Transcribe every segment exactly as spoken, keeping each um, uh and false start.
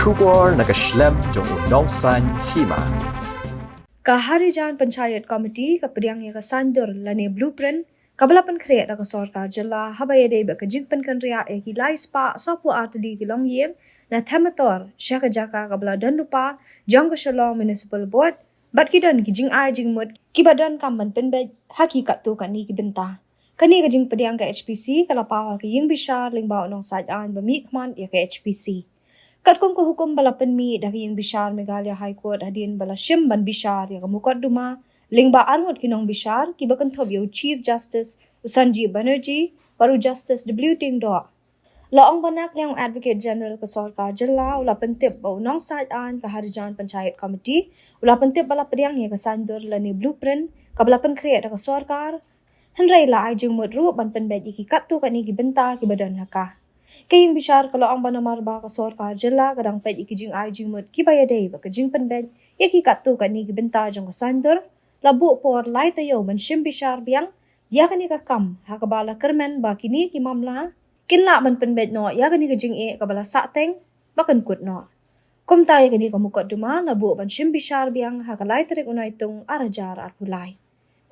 Khubor na ka shlem jong u nongsan hima. Ka Harijan Panchayat Committee ka pdiang ïa ka saiñdur lane blueprint kaba la pynkhreh da ka sorkar jylla haba ïadei bad ka jingpynkynriah ïa ki lai spah sawphew ar tylli ki longïing na Themator sha ka jaka kaba la don lypa jong ka Shillong Municipal Board, bad ki don ki jingai jingmut kiba donkam ban pynbeit ha ki katto katne ki bynta. Kane ka jingpdiang ka H P C ka la paw ha ka ïing bishar lyngba u nongsaiñ aiñ ba mihkhmat ïa ka H P C. Katkum ka hukum ba la pynmih da ka ïing bishar Meghalaya High Court hadien ba la shim ban bishar ïa ka mukotduma lyngba arngut ki nongbishar kiba kynthup ïa u Chief Justice u Sanjeev Banerjee bad u Justice W Tyngdoh, la ong ba na ka liang u Advocate General ka sorkar jylla u la pyntip ba u nongsaiñ aiñ ka Harijan Panchayat Committee u la pyntip ba la pdiang ïa ka saiñdur lane blueprint kaba la pynkhreh da ka sorkar, hynrei la ai jingmut ruh ban pynbeit ïa ki katto katne ki bynta kiba don ha ka. Ka ïing bishar ka la ong ba namar ba ka sorkar jylla ka dang peit ïa ki jingai jingmut kiba ïadei bad ka jingpynbeit ïa ki katto katne ki bynta jong ka saiñdur, la buh por lai taïew ban shim bishar biang ïa kane ka kam, ha kaba la kyrmen ba kine ki mamla kin lah ban pynbeit noh ïa kane ka jingeh kaba la sahteng ba kan kut noh. Kumta ïa kane ka mukotduma la buh ban shim bishar biang ha ka lai tarik u Naitung ar hajar arphew lai.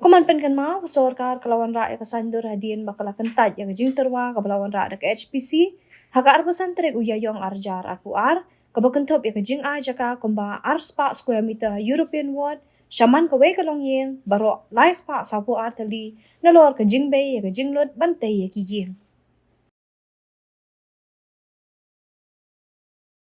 Kum ban pynkynmaw, ka sorkar ka la wanrah ïa ka saiñdur hadien ba ka la kyntait ïa ka jingtyrwa kaba la wanrah da ka H P C ha ka arphew san tarik u Ïaïong ar hajar arphew ar, kaba kynthup ïa ka jingai jaka kumba ar spah square meter ha European Ward sha man kawei ka longïing, baroh lai spah sawphew ar tylli, nalor ka jingbei ïa ka jinglut ban tei ïa ki ïing.